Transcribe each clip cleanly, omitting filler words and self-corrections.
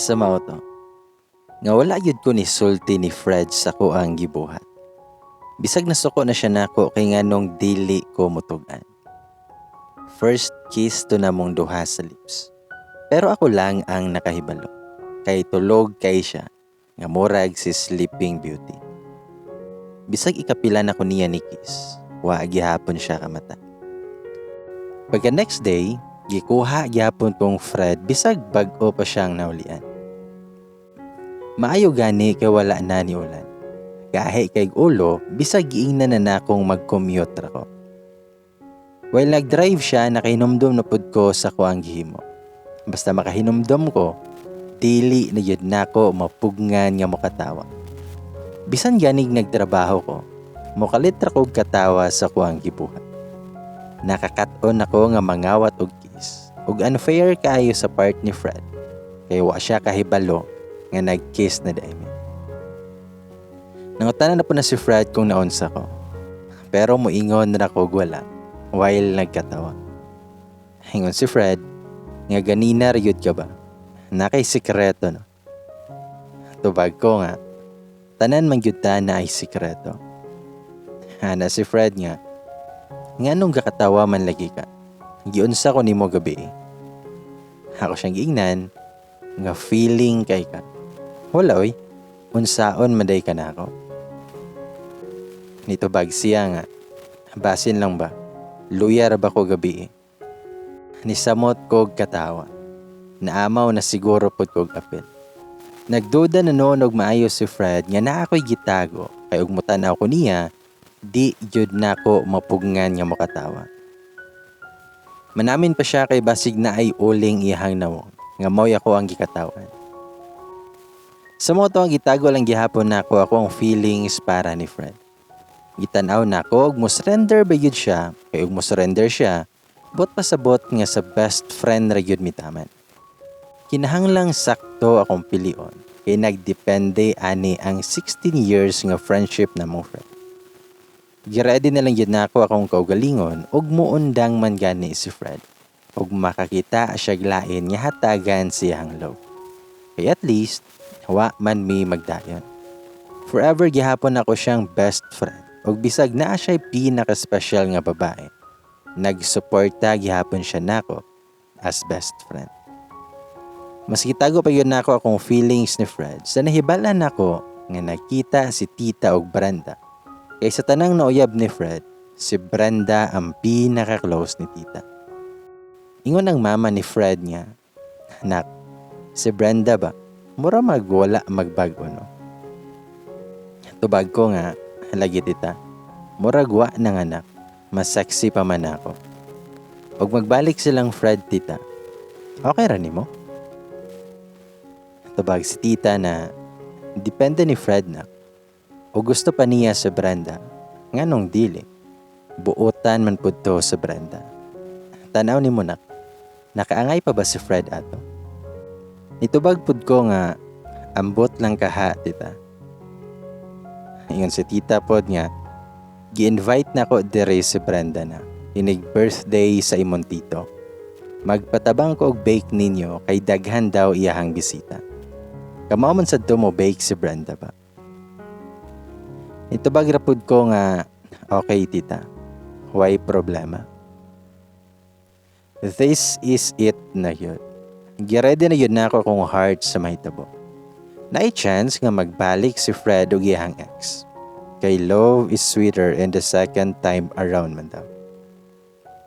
Sa mao to, nga wala gyud ko ni sulti ni Fred sa akoang gibuhat. Bisag nasuko na siya nako kay nganong dili ko mutug-an. First kiss to namong duha sa lips. Pero ako lang ang nakahibalo. Kay tulog kay siya, nga murag si Sleeping Beauty. Bisag ikapila na ko niya ni kiss, wa gihapon siya kamata. Pagka next day, gikuha gihapon kong Fred bisag bag-o pa siyang naulian. Maayo gani kay wala na ni ulan. Gahi kay ulo, bisag giingnan na nakong mag-commute ra ko. While nag-drive siya, nakahinumdum na pud ko sa kuang gihimo. Basta makahinumdum ko, dili na gyud nako mapugngan nga mokatawa. Bisan ganig nagtrabaho ko, mokalit ra kog katawa sa kuang gibuhat. Nakakat-on ako nga mangawat og kiss. Ug unfair kaayo sa part ni Fred, kay wa siya kahibalo nga nag-kiss na diay mi. Nangutana na po na si Fred kung naunsa ko. Pero moingon na ako wala while nagkatawa. Ingon si Fred, nga ganina ra gyud ka ba? Nakay sikreto, no? Tubag ko nga, tanan man gyud ta na ay sikreto. Ana si Fred nga, nganong gakatawa man lagi ka? Giunsa ko nimo gabi. Ako siyang giingnan, nga feeling kay ka. Wala oy, unsaon man day ka nako. Nitubag siya nga, basin lang ba? Luya ra ba ko gabi? Nisamot kog katawa. Naamaw na siguro pod kog apil. Nagduda na noon og maayo si Fred nga naa ako'y gitago kay ug mutan-aw ko niya, di jud nako mapugngan nga mokatawa. Manamin pa siya kay basig na ay uling iyahang nawong nga mao'y ako ang gikatawan. Sa mao to ang gitago lang gihapon nako ako ang feelings para ni Fred. Gitan-aw nako og mo surrender ba gyud siya kay ug mo surrender siya, bot pasabot nga sa best friend ra gyud mitaman. Kinahanglang sakto akong pilion kay nagdepende ani ang 16 years nga friendship namong Fred. Giready na lang gyud nako akong kaugalingon ug muundang man gani si Fred ug makakita siya lain nga hatagan siyang love. Kay at least wa man mi magdayon. Forever gihapon ako siyang best friend ug bisag naa siya'y pinaka-special nga babae. Nagsuporta gihapon siya nako as best friend. Mas gitago pa yun nako akong feelings ni Fred sa nahibalan nako nga nakita si Tita og Brenda. Kay sa tanang nauyab ni Fred, si Brenda ang pinaka-close ni Tita. Ingon ang mama ni Fred nga, "Nak, si Brenda ba, mura magwala magbag-o, no?" Tubag ko nga, "Lagi tita, murag wa nang anak, mas sexy pa man ako. Og magbalik silang Fred, tita, okay ra nimo?" Tubag si tita na, "Depende ni Fred, nak. O gusto pa niya sa Brenda, nganong dili? Buotan man pud to sa Brenda. Tanaw ni mo nak, nakaangay pa ba si Fred ato?" Nitubag pud ko nga, "Ambot lang kaha, tita." Ingon si tita pod nga, "Gi-invite na ko dire si Brenda na. Inig birthday sa imong tito. Magpatabang ko og bake ninyo kay daghan daw iyahang bisita. Kamao man sad to mo bake si Brenda ba?" Nitubag ra pud ko nga, "Okay tita, why problema?" This is it na yun. Giready na yun nako akong heart sa mahitabo. Naay chance nga magbalik si Fred og iyahang ex. Kay love is sweeter in the second time around man daw.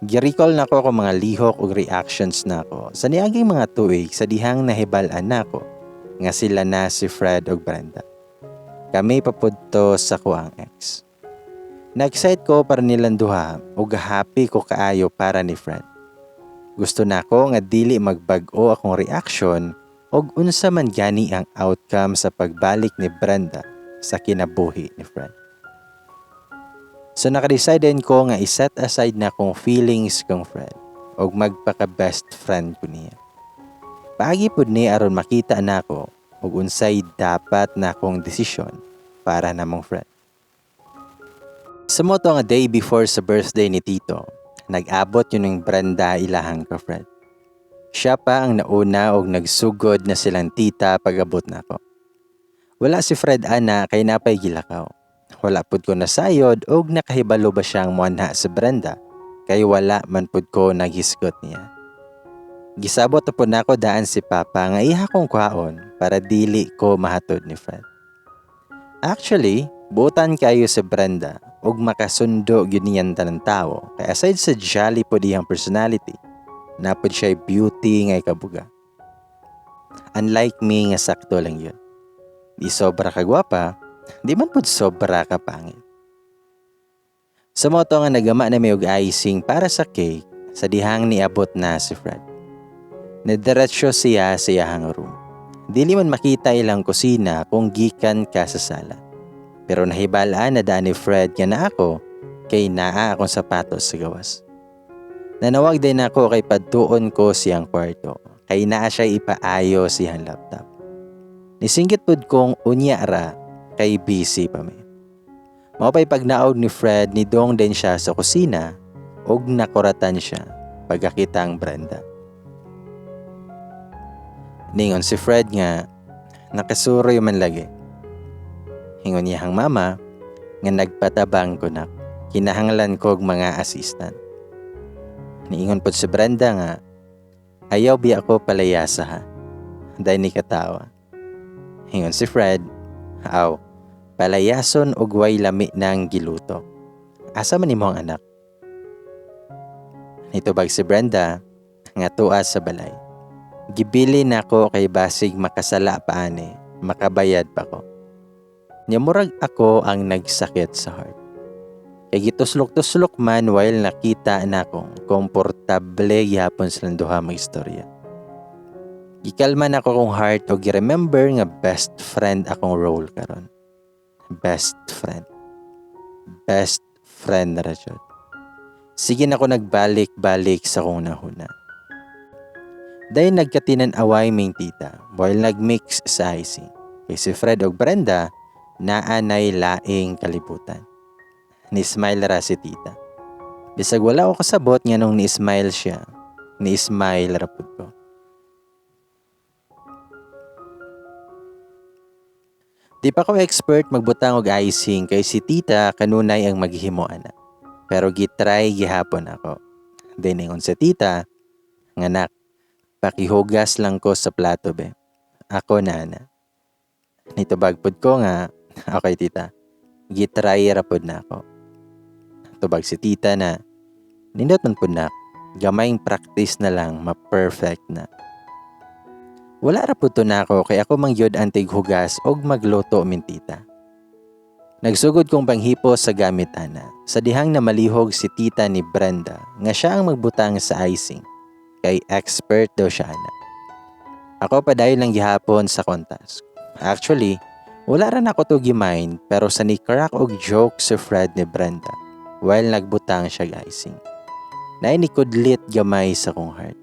Gi-recall nako akong mga lihok ug reactions nako sa niaging mga tuig sa dihang nahibal-an nako nga sila na si Fred ug Brenda. Kami papud to sa kuang ex. Na-excite ko para nilang duha ug happy ko kaayo para ni Fred. Gusto nako nga dili magbag-o akong reaction og unsa man gani ang outcome sa pagbalik ni Brenda sa kinabuhi ni Fred. So naka-decide din ko nga i-set aside na akong feelings kong Fred og magpaka best friend ko niya. Paagi pud ni aron makita nako og unsay dapat na akong desisyon para namong Fred. Sa mao to nga day before sa birthday ni Tito, nag-abot yun ng Brenda ilahang ka Fred. Siya pa ang nauna og nagsugod na silang tita pag-abot nako. Wala si Fred ana kay napay gilakaw. Wala pud ko nasayod og nakahibalo ba siyang moanha si Brenda kay wala man pud ko naghisgot niya. Gisabot na pud nako daan si Papa nga iha kong kuhaon para dili ko mahatod ni Fred. Actually, buotan kayo si Brenda ug makasundo gyud niyan tanan tawo kay aside sa jolly pod iyang personality, napod siya beauty nga ikabuga. Unlike me nga sakto lang yun. Di sobra kagwapa, di man pod sobra kapangit. Sa mao to nga nagama na mi og icing para sa cake sa dihang niabot na si Fred. Nadiretso siya sa iyahang room. Dili man makita ilang kusina kung gikan ka sa sala. Pero nahibalaan na daan ni Fred nga naa ko kay naa akong sapatos sa gawas. Nanawag din ako kay padtuon ko siyang kwarto kay naa siya ipaayo siyang laptop. Nisinggit pud kong unya ra kay busy pa mi. Mao pa'y pagnaog ni Fred, nidong din siya sa kusina ug nakuratan siya pagkakita ang Brenda. Ningon si Fred nga nakasuroy man lagi. Ingon niyang mama nga nagpatabang ko na kinahanglan kog mga assistant. Niingon pod si Brenda nga ayaw biya ko palayasa ha. Dahil ni katawa. Ingon si Fred, aw, palayason og way lami nang giluto. Asa man nimo ang anak? Nitubag si Brenda nga tuwa sa balay. Gibili nako kay basig makasala pa ani, makabayad pa ko. Nya murag ako ang nagsakit sa heart. Kay gituslok-tuslok man while nakita nako komportable gihapon silang duha magistorya. Gikalma nako akong heart og gi-remember nga best friend akong role karon. Best friend. Best friend na ra jud. Sige na ko nagbalik-balik sa kong nahuna. Dahil nagkatinan-away ming tita while nagmix sa icing. Kay si Fred og Brenda naanay laing kalibutan. Ni-smile ra si tita. Bisag wala ko kasabot nga nung ni-smile siya, ni-smile ra pud ko. Di pa ko expert magbutang og icing kay si tita kanunay ang maghimo ana. Pero gitry gihapon ako. Then ingon si tita, nganak, pakihugas lang ko sa plato be. Ako na ana. Nitubag pud ko nga, okay tita, gitry ra pud na ako. Tubag si tita na, nindot man pud na, gamayng practice na lang, ma-perfect na. Wala ra pud to nako kay ako mang gyud ang tighugas og magluto min tita. Nagsugod kong panghipo sa gamit ana, sa dihang na malihog si tita ni Brenda nga siya ang magbutang sa icing, kay expert daw siya ana. Ako padayon lang gihapon sa kontas. Actually, wala ra nako to gi-mind pero sa ni crack og joke si Fred ni Brenda while nagbutang siya og icing. Naay ni kudlit gamay sa kong heart.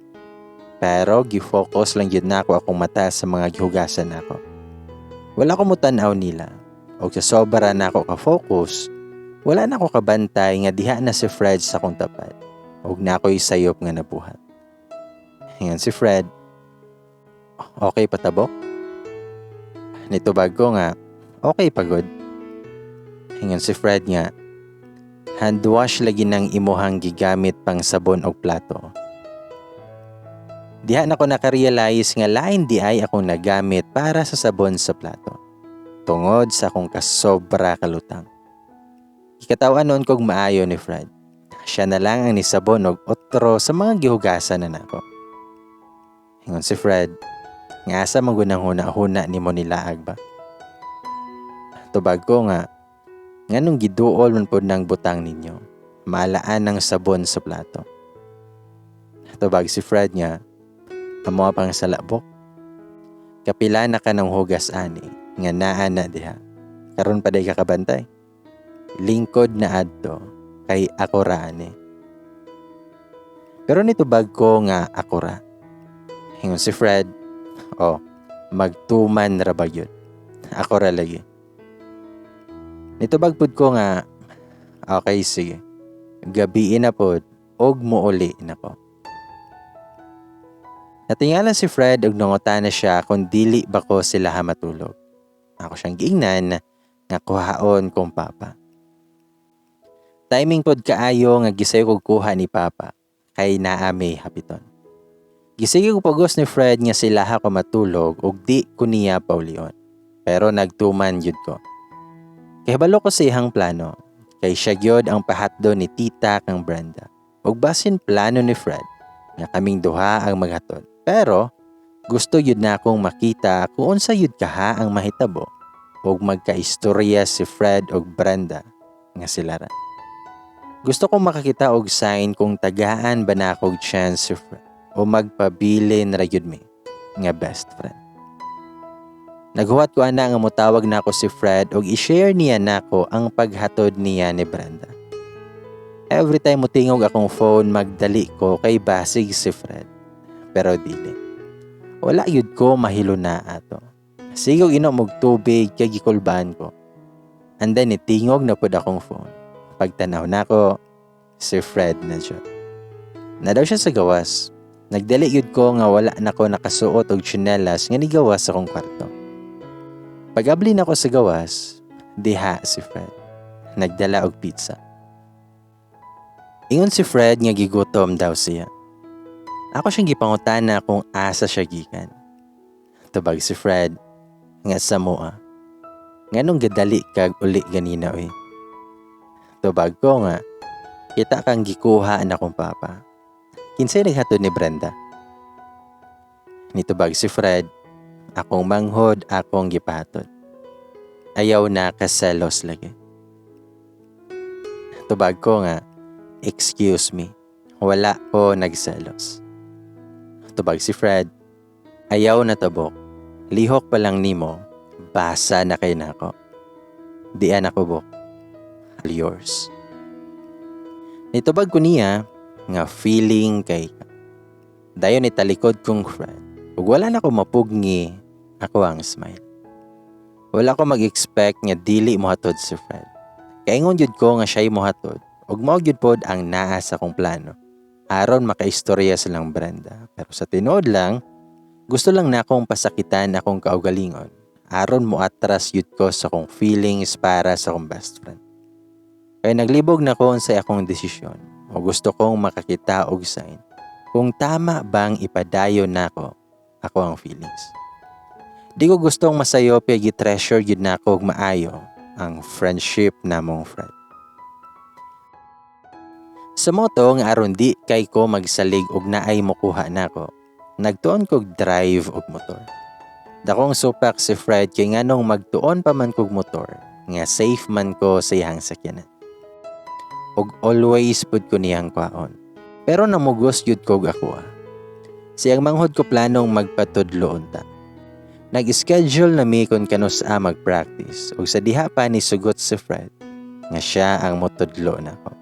Pero gi-focus lang gyud nako akong mata sa mga gihugasan nako. Wala ko mutan-aw nila. Og sa sobra nako ka-focus, wala nako kabantay nga diha na si Fred sa akong tapad. Og nakoy sayop nga nabuhat. Ingon si Fred, okay patabok? Nitubag ko nga, okay pagod. Ingon si Fred nga, hand wash lagi nang imuhang gigamit pang sabon og plato. Diha na ko nakarealize nga lain di ay akong nagamit para sa sabon sa plato. Tungod sa akong kasobra kalutang. Gikatawan noon kog maayo ni Fred. Siya na lang ang nisabon og otro sa mga gihugasan na nako. Ingon si Fred, nga asa man gud ang huna-huna nimo nilaag ba? Tubag ko nga, nganong giduol man pod nang butang ninyo, malaan ang sabon sa plato. Tubag si Fred nga, amo pang salabok. Kapila na ka ng hugas ani, nga naa na diha. Karon pa day kakabantay. Lingkod na adto, kay ako ra ani. Pero nitubag ko nga ako ra. Ingon si Fred, oh, magtuman ra ba yun? Ako ra lagi. Nitubag pud ko nga, okay sige. Gabiin na pod, og muuli na ko. Natingala si Fred ug nangutana siya kung dili ba ko sila matulog. Ako siyang giingnan nga kuhaon kong papa. Timing pod kaayo nga gisayo kog kuha ni papa kay naa may hapiton. Gisige ko pagos ni Fred nga sila ko matulog ug di ko niya paulion. Pero nagtuman gyud ko. Kahibalo ko sa iyang plano kay siya gyud ang pahatdo ni tita kang Brenda. Ug basin plano ni Fred nga kaming duha ang maghatod. Pero gusto gyud na akong makita kung unsa gyud kaha ang mahitabo ug magkaistorya si Fred ug Brenda nga sila ra. Gusto kong makakita og sign kung tagaan ba na akong chance si Fred o magpabilin ra gyud mi nga best friend. Naghuwat ko ana nga motawag na ako si Fred ug i-share niya nako ang paghatod niya ni Brenda. Every time motingog akong phone, magdali ko kay basig si Fred. Pero dili. Wala yun ko mahiluna ato. Sigog inom og tubig kay gikulbaan ko. And then itingog na pud akong phone. Pagtanaw nako, si Fred na siya. Na daw siya sa gawas. Nagdali yun ko nga wala na ko nakasuot og tsinelas nga nigawas sa akong kwarto. Pag-abli na ko sa gawas, diha si Fred. Nagdala og pizza. Ingon si Fred nga gigutom daw siya. Ako siyang gipangutana kung asa siya gikan. Tubag si Fred nga sa mua. Nganong gadali kag uli ganina oy? Tubag ko nga kita kang gikuha na kong papa. Kinsay naghatod ni Brenda? Nitubag si Fred, akong manghod akong gipahatod. Ayaw na kaselos lagi. Tubag ko nga, excuse me, wala ko nagselos. Tubag si Fred, ayaw na tabok. Lihok pa lang nimo, basa na kay nako. Dian ako bok. Yours. Nitubag ko niya nga feeling kay ka. Dayon nitalikod kong Fred. Ug wala na ko mapugngi ako ang smile. Wala ko mag-expect nga dili mohatod si Fred. Kaingon jud ko nga siya'y mohatod ug mao gyud pod ang naa sa akong plano aron makaistorya silang Brenda. Pero sa tinuod lang, gusto lang na akong pasakitan akong kaugalingon aron moatras yun ko sa akong feelings para sa akong best friend. Kaya naglibog na ko sa akong desisyon o gusto kong makakita og sign kung tama bang ipadayon nako ako ang feelings. Di ko gustong masayop kay gi-treasure gyud nako og maayo ang friendship namong Fred. Sa moto nga aron di kay ko magsalig og naay mokuha nako, nagtuon kog drive og motor. Dakong supak si Fred kay nganong magtuon pa man kog motor nga safe man ko sa iyang sakyanan. Og always pud ko niyang kwaon. Pero namugos gyud kog ako ah. Siyang manghod ko planong magpatudlo unta. Nag-schedule na mi kung kanus-a mag-practice ug sa diha pa ni sugot si Fred nga siya ang motudlo nako.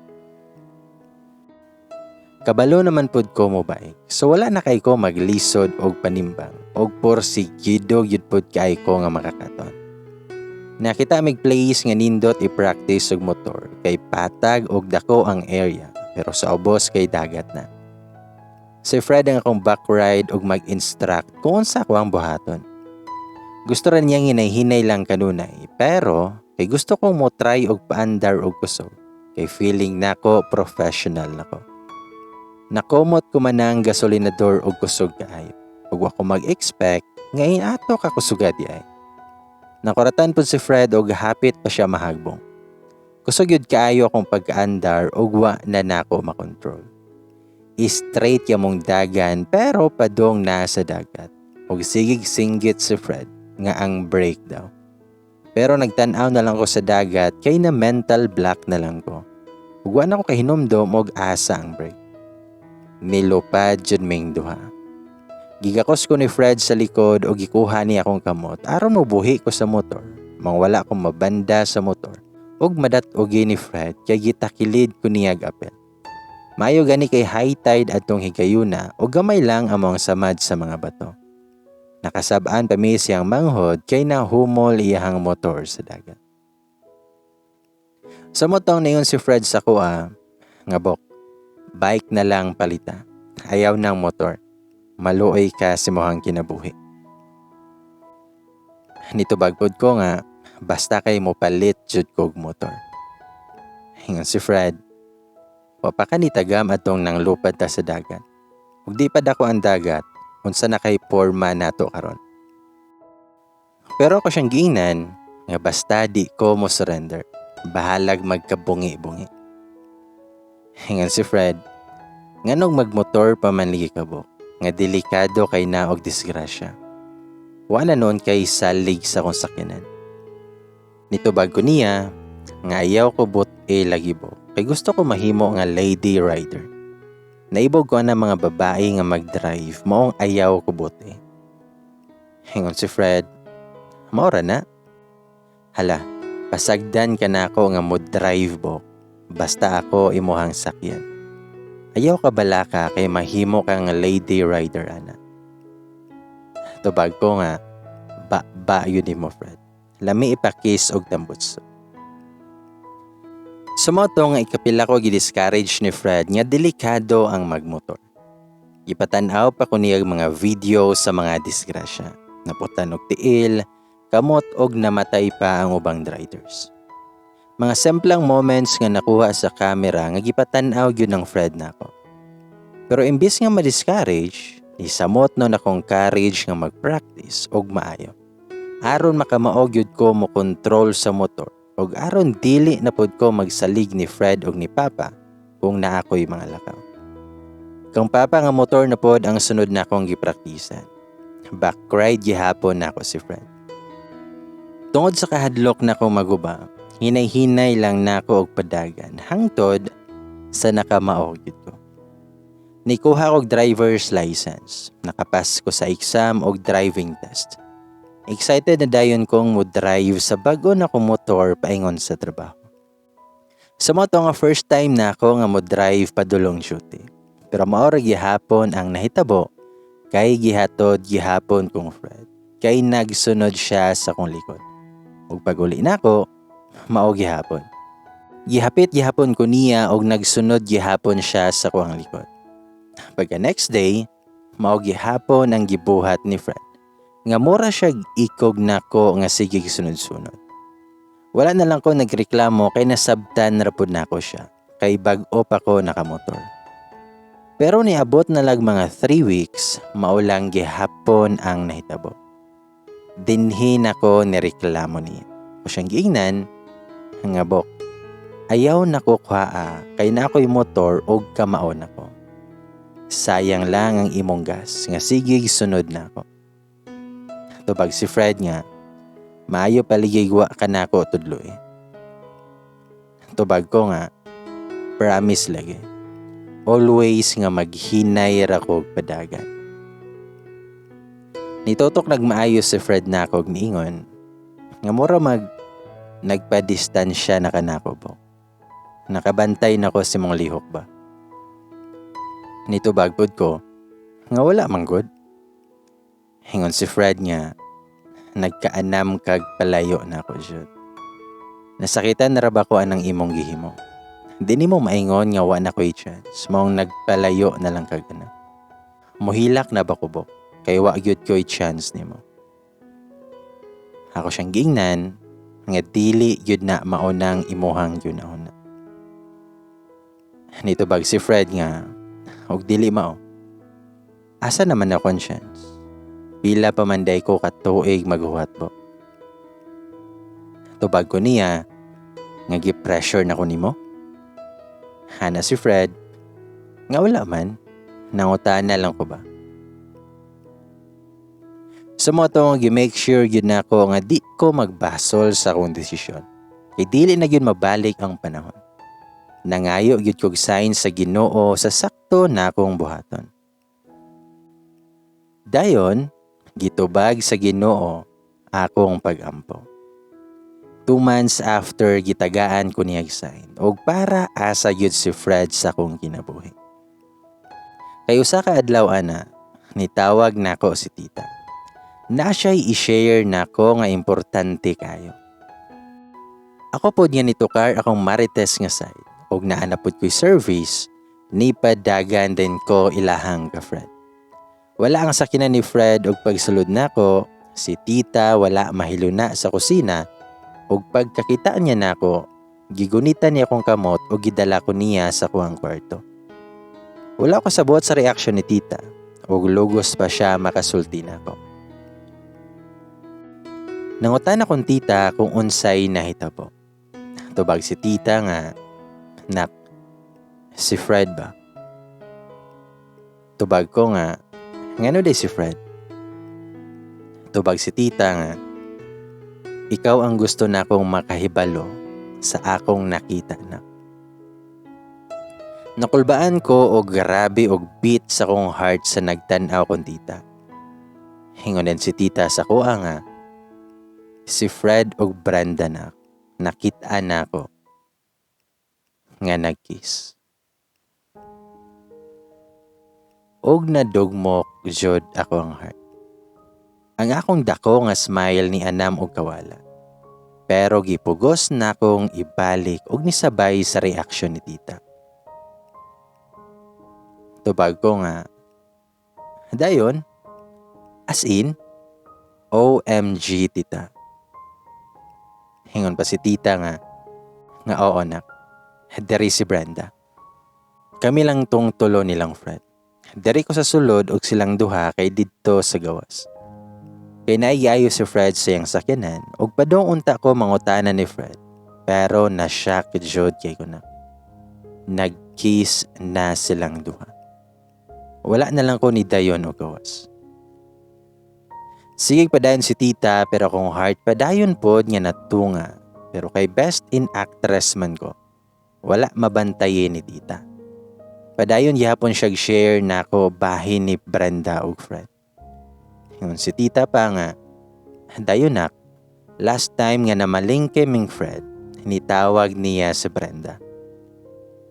Kabalo naman pud ko mo bike. So wala na kay ko maglisod og panimbang og porsigido gyud pud kay ko nga makakaton. Nakita mig place nga nindot i-practice og motor kay patag og dako ang area pero sa ubos kay dagat na. Si Fred ang akong back ride og mag-instruct kung unsa ako ang buhaton. Gusto ra niyang hinay-hinay lang kanunay pero kay gusto kong mo try og paandar og kusog kay feeling nako professional nako. Nakumot ko man ang gasolinador og kusog kaayo. Ug wa ko mag-expect nga ato ka kusuga di ay. Nakuratan pud si Fred og hapit pa siya mahagbong. Kusog yun kaayo akong pag-andar ug wa na nako makontrol. Straight yamong dagan pero padong na sa dagat. Ug sigig singgit si Fred nga ang brake daw. Pero nagtan-aw na lang ko sa dagat kay na mental block na lang ko. Ug wa na ko kahinumdom og asa ang brake. Nilupad jud ming duha. Gigakos ko ni Fred sa likod o gikuha niya akong kamot aron mobuhi ko sa motor. Mangwala akong mabanda sa motor ug madat-ogi ni Fred kay gitakilid ko niya apel. Maayo gani kay high tide atong higayuna ug gamay lang among samad sa mga bato. Nakasab-an pa mi siyang manghod kay nahumol iyahang motor sa dagat. Sa motong ningon si Fred sa kuha, nga bok, bike na lang palita. Ayaw ng motor. Maluoy ka sa imong kinabuhi. Nitubag pod ko nga basta kay mo palit jud kog motor. Ingon si Fred, "Wa pa ka nitagam atong nang lupad ta sa dagat. Ug di pa dako ang dagat, unsa na kay porma nato karon?" Pero ako siyang giingnan nga basta di ko mo surrender. Bahalag magkabungi-bungi. Ingon si Fred, "Nganong magmotor pa man lagi ka, Bok, nga delikado kay na og disgrasya? Wala noon kay salig sa akong sakyanan." Nitubag ko niya nga ayaw ko but-e lagi, Bok. Kay gusto ko mahimo nga lady rider. Naibog ko na mga babae nga mag-drive, maong ayaw ko but-e. Ingon si Fred, "Maora na. Hala, pasagdan ka na ako nga mo drive, Bok. Basta ako imuhang sakyan. Ayaw ka balaka kay mahimo ka nga lady rider ana." Tubag ko nga, "Ba, ba yun mo, Fred. Lami ipakis og tambutso." Sumoto nga ikapila ko gi-discourage ni Fred nga delikado ang magmotor. Ipatan-aw pa ko niya mga video sa mga disgrasya. Naputan og tiil, kamot og namatay pa ang ubang riders. Mga semplang moments nga nakuha sa camera nga gipatan-aw gyud ng Fred nako. Pero imbis nga ma-discourage, isamot no nakong courage nga mag-practice og maayo. Aron makamaog gyud ko mo control sa motor og aron dili na pod ko magsalig ni Fred og ni Papa kung naa ko'y mga lakaw. Kang Papa nga motor na pod ang sunod na akong gipraktisan. Back ride gihapon nako si Fred. Tungod sa kahadlok na akong maguba, hinay-hinay lang nako og padagan hangtod sa nakamaog gyud ko. Nikuha og driver's license. Nakapas ko sa exam og driving test. Excited na dayon kong mo drive sa bago na kong motor paingon sa trabaho. Sa mo nga first time na ako nga mo drive padulong duty. Pero mao ra gihapon ang nahitabo kay gihatod gihapon kong Fred. Kay nagsunod siya sa kong likod. Ug pag-uli nako, mao gihapon. Gihapit gihapon ko niya og nagsunod gihapon siya sa kuang likod. Pagka next day, mao gihapon ang gibuhat ni Fred. Nga mura siya ikog nako nga sige sunod-sunod. Wala na lang ko nagreklamo kay nasabtan ra pud nako siya kay bag-o pa ko nakamotor. Pero niabot na lag mga 3 weeks, mao lang gihapon ang nahitabo. Dinhi nako nireklamo niya. O siyang giingnan, nga, "Bok, ayaw nako kuhaa kay na ako'y motor og kamao nako. Sayang lang ang imong gas nga sige sunod na ako." Tubag si Fred nga, "Maayo paligay wa ka nako tudlo eh." Tubag ko nga, "Promise lagi. Always nga maghinay ra ko og padagan." Nitutok nagmaayos si Fred nako og niingon nga mura mag nagpa-distansya na ka nako, Bok. Nakabantay nako sa imong lihok ba?" Nitubag pod ko nga wala man gud. Ingon si Fred nga, "Nagkaanam kag palayo na ako jud. Nasakitan na ra ba ko anang imong gihimo? Di nimo maingon nga wa na ko'y chance, maong nagpalayo na lang kag ana. Muhilak na ba ko, Bok? Kay wa gyud ko'y chance nimo." Ako siyang giingnan nga dili gyud na maunang imuhang gyunahuna. Nitubag si Fred nga, "Og dili mao, asa naman akong chance? Pila pa man day ko katuig maghuwat, Bok?" Tubag ko niya nga, "Gi-pressure na ko nimo?" Hana si Fred nga wala man, nangutana lang ko ba. Sa mo to nga gi-make sure gyud nako nga di ko magbasol sa akong desisyon. Kay dili na gyud mabalik ang panahon. Nangayo gyud kog sign sa Ginoo sa sakto na akong buhaton. Dayon, gitubag sa Ginoo akong pagampo. 2 months after gitagaan ko niyag sign og para asa gyud si Fred sa akong kinabuhi. Kay usa ka adlaw ana, nitawag nako si tita. Na siya'y i-share nako nga importante kayo. Ako pod nga nitukar akong Marites nga side og naa na pod ko'y service, nipadagan din ko ilahang ka Fred. Wala ang sakyanan ni Fred og pagsulod nako, si tita wala mahiluna sa kusina ug pagkakita niya nako, gigunitan niya akong kamot ug gidala ko niya sa kuang kwarto. Wala ko sabot sa reaksyon ni tita ug lugos pa siya makasulti nako. Nangutan akong tita kung unsay nahitabo. Tubag si tita nga, "Nak, si Fred ba?" Tubag ko nga, "Ngano day si Fred?" Tubag si tita nga, "Ikaw ang gusto na akong makahibalo sa akong nakita na." Nakulbaan ko og grabe og beat sa akong heart sa nagtan-aw kong tita. Hingonen si tita sa kuha nga, "Si Fred og Brenda na, nakita na ako nga nagkiss." Og nadugmok jud ako ang heart. Ang akong dako nga smile ni anam og kawala. Pero gipugos na akong ibalik og nisabay sa reaksyon ni tita. Tubag ko nga, "Dayon, as in, OMG tita." Hingon pa si tita nga, "Oo nak, diri si Brenda. Kami lang tong tulo nilang Fred. Diri ko sa sulod og silang duha kay didto sa gawas. Kay naiyayo si Fred sa iyang sakyanan og padong unta ko mangutana ni Fred. Pero na-shock jud kay ko na. Nag-kiss na silang duha. Wala na lang ko ni dayon og gawas." Sige padayon si tita pero akong heart padayon pod nga natunga. Pero kay best in actress man ko, wala mabantayin ni tita. Padayon gihapon siya share na ako bahin ni Brenda og Fred. Ingon si tita pa nga, "Dayon nak, last time nga namalingke ming Fred, nitawag niya si Brenda.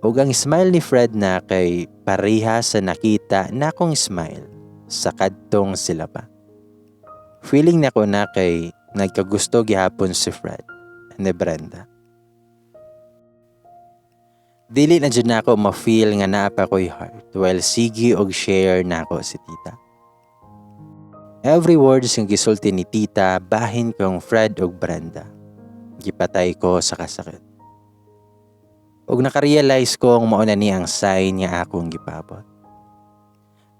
Ug ang smile ni Fred na kay pareha sa nakita na akong smile sa kadtong sila pa. Feeling nako na kay nagkagusto gihapon si Fred ni Brenda." Dili na jud nako ma-feel nga naa pa ko'y heart while sige og share nako si tita. Every words nga gisulti ni tita bahin kong Fred og Brenda, gipatay ko sa kasakit. Ug nakarealize ko ang mao na ni ang sign nga akong gipabot.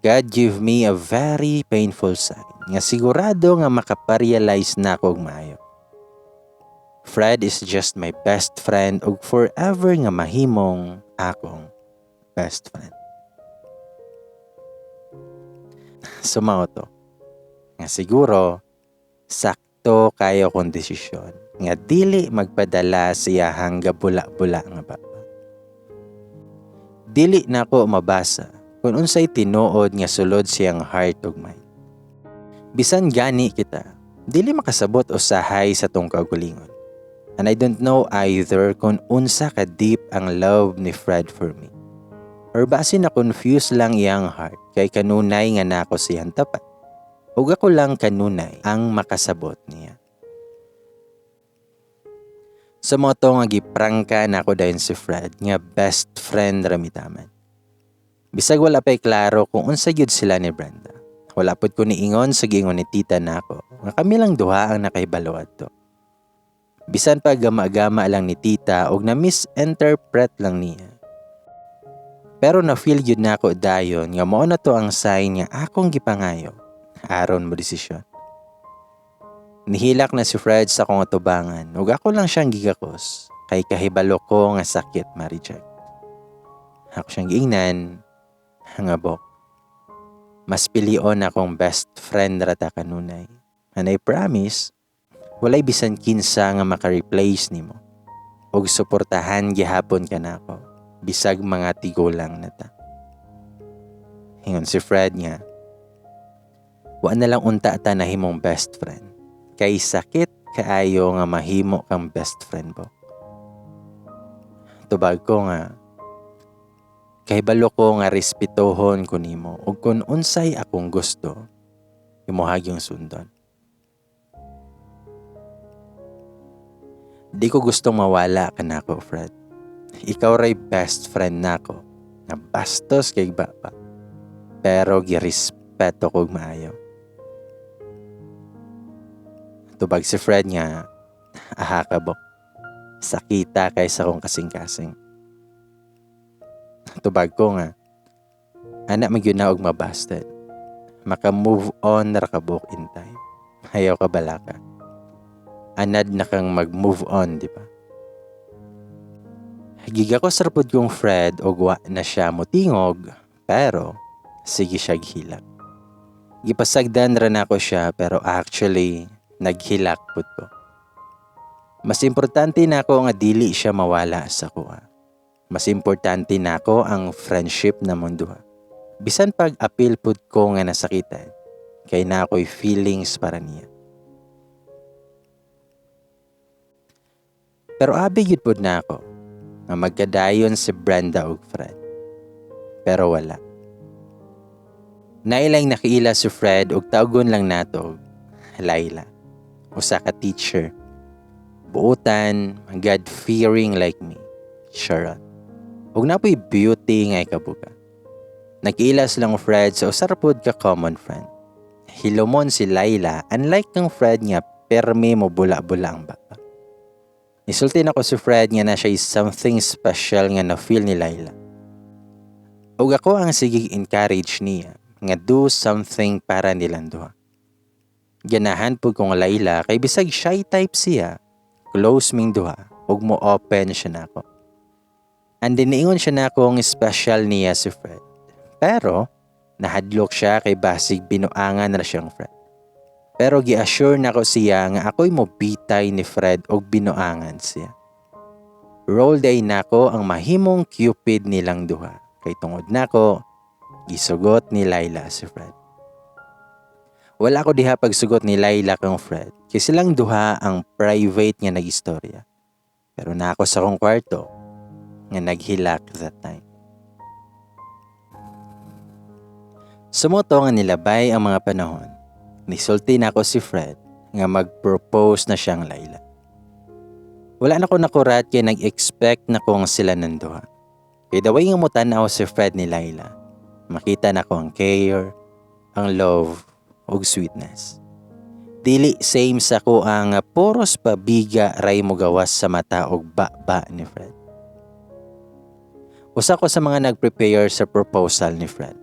God give me a very painful sign nga sigurado nga makaparealize na ako og maayo. Fred is just my best friend ug forever nga mahimong akong best friend. Sumao to nga siguro sakto kayo kong desisyon nga dili magpadala siya hangga bula-bula nga baba. Dili na ko mabasa kung unsay tinuod nga sulod siyang heart ug mind. Bisan gani kita, dili makasabot usahay sa tong kaugalingon. And I don't know either kung unsa ka deep ang love ni Fred for me. Or base na confuse lang iyang heart kay kanunay nga nako siyang tapat. Ug ako lang kanunay ang makasabot niya. Sa mga to nga giprangka nako dayon si Fred nga best friend ramitaman. Bisag wala pa'y klaro kung unsa gyud sila ni Brenda. Wala pod ko niingon sa giingon ni tita nako nga kami lang duha ang nakahibalo adto. Bisan pa gama-gama lang ni tita og na-misinterpret lang niya. Pero na-feel gyud nako dayon nga mao na to ang sign nga akong gipangayo aron mo desisyon. Nihilak na si Fred sa akong atubangan ug ako lang siyang gigakos kay kahibalo ko nga sakit ma-reject. Ako siyang giingnan nga, "Bok, mas pilion akong best friend rata kanunay. And I promise, walay bisan kinsa nga maka-replace nimo. Og suportahan gihapon ka nako bisag mga tigulang na ta." Ingon si Fred nga, "Wa na lang unta ta nahimong best friend. Kay sakit kaayo nga mahimo kang best friend, Bok." Tubag ko nga, "Kahibalo ko nga respetuhon ko nimo ug kun unsay akong gusto, imuha gyung sundon. Di ko gustong mawala ka nako, Fred. Ikaw ray best friend nako nga bastos kay baba. Pero girespeto Respeto kog maayo. Tubag si Fred nga, "Aha ka bo. Sakita kay sa kong kasing-kasing." Tubag ko nga, "Ana man gyud na og mabasted. Maka-move on ra ka buk in time. Ayaw ka balaka. Anad na kang mag-move on, di ba?" Gigakos ra pud kong Fred og wa na siya motingog, pero sige siya hilak. Gipasagdan ra nako siya, pero actually naghilak pud ko. Mas importante nako nga dili siya mawala sa kuha. Mas importante nako ang friendship namong duha. Bisan pag apil pud ko nga nasakitan, kay na ako'y feelings para niya. Pero abi gyud pud nako nga magkadayon si Brenda ug Fred. Pero wala. Nailang nakiila si Fred ug tawgon lang nato Laila, usa ka teacher. Buutan, God-fearing like me. Charot. Ug napoy beauty nga ikabuga. Nagkiila silang Fred sa usa ra pud ka common friend. Hilumon si Laila, unlike kang Fred nga permi mo bula-bula ang baba. Nisulti nako si Fred nga na siya something special nga na-feel ni Laila. Ug ako ang sige encourage niya nga do something para nilang duha. Ganahan pud kong Laila kay bisag shy type siya, close ming duha ug mo open siya nako. And niingon siya nako ang special niya si Fred. Pero nahadlok siya kay basig binuangan ra siyang Fred. Pero gi-assure nako siya nga ako'y mobitay ni Fred og binuangan siya. Role day nako ang mahimong Cupid nilang duha. Kay tungod nako, gisugot ni Laila si Fred. Wala ko diha pagsugot ni Laila kang Fred, kay silang duha ang private nga nagistorya. Pero nako sa akong kwarto nga naghilak that time. Sumuto nga nilabay ang mga panahon, nisulti nako si Fred nga mag-propose na siyang Laila. Wala na ko nakurat kay nag-expect na kong sila nanduha. Kay the way nga mo-tan-aw si Fred ni Laila, makita na ko ang care, ang love, ug sweetness. Dili same sa ko ang puros pabiga ray mo gawas sa mata og ba-ba ni Fred. Usa ko sa mga nag-prepare sa proposal ni Fred.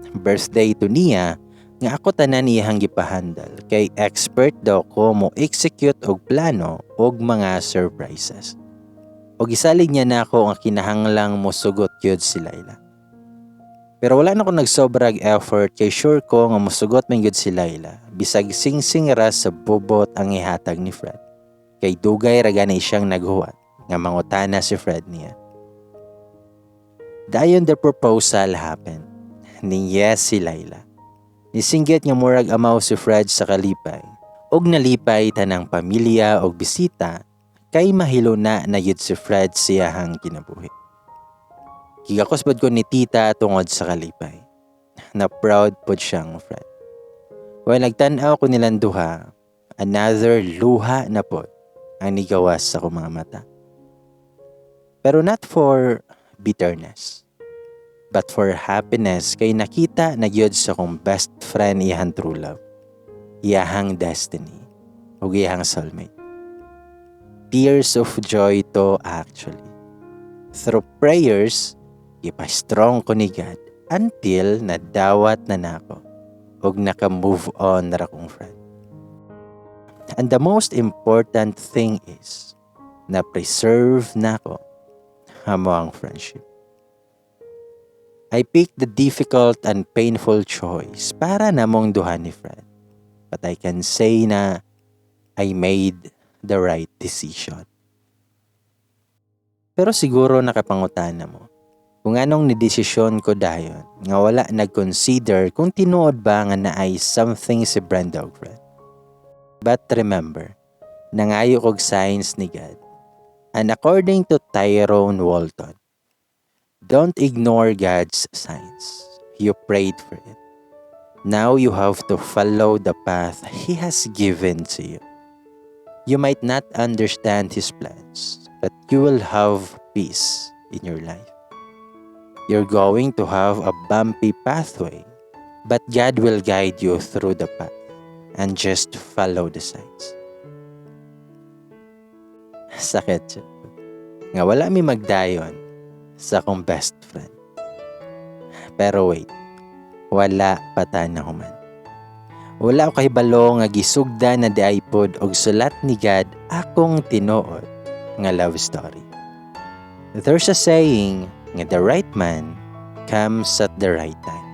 Birthday to niya nga ako tanan iyang gipahandal kay expert daw ko mo execute og plano og mga surprises. Og isalig niya na ako ang kinahanglang mosugot gyud si Laila. Pero wala na ko nagsobrag effort kay sure ko nga mosugot man gyud si Laila bisag singsing ra sa bubot ang ihatag ni Fred. Kay dugay ra gani siyang naghuwat nga mangutana si Fred niya. Dayon the proposal happened. Ni yes si Laila. Nisinggit nga murag amaw si Fred sa kalipay. Og nalipay tanang pamilya og bisita kay mahiluna na yun si Fred siyahang kinabuhi. Gigakos pod ko ni tita tungod sa kalipay. Na proud pod siyang Fred. When nagtan-aw ko nilang duha, another luha na pod ang nigawas sa akong mga mata. Pero not for bitterness, but for happiness kay nakita na gyud sa akong best friend iyahang true love, iyahang destiny, ug iyahang soulmate. Tears of joy to actually. Through prayers, gipa-strong ko ni God until nadawat na nako ug naka-move on na ra kong friend. And the most important thing is, na-preserve nako amo ang friendship. I picked the difficult and painful choice para namong duha ni Fred. But I can say na I made the right decision. Pero siguro nakapangutana mo kung anong nidesisyon ko dayon nga wala nag-consider kung tinuod ba nga naay something si Brenda ug Fred. But remember, nangayo kog signs ni God. And according to Tyrone Walton, don't ignore God's signs. You prayed for it. Now you have to follow the path He has given to you. You might not understand His plans, but you will have peace in your life. You're going to have a bumpy pathway, But God will guide you through the path and just follow the signs. Sakit nga wala mi magdayon sa akong best friend. Pero wait, wala pa ta nahuman. Wala ko kahibalo nga gisugdan na diay pod og sulat ni God akong tinuod nga love story. There's a saying nga the right man comes at the right time.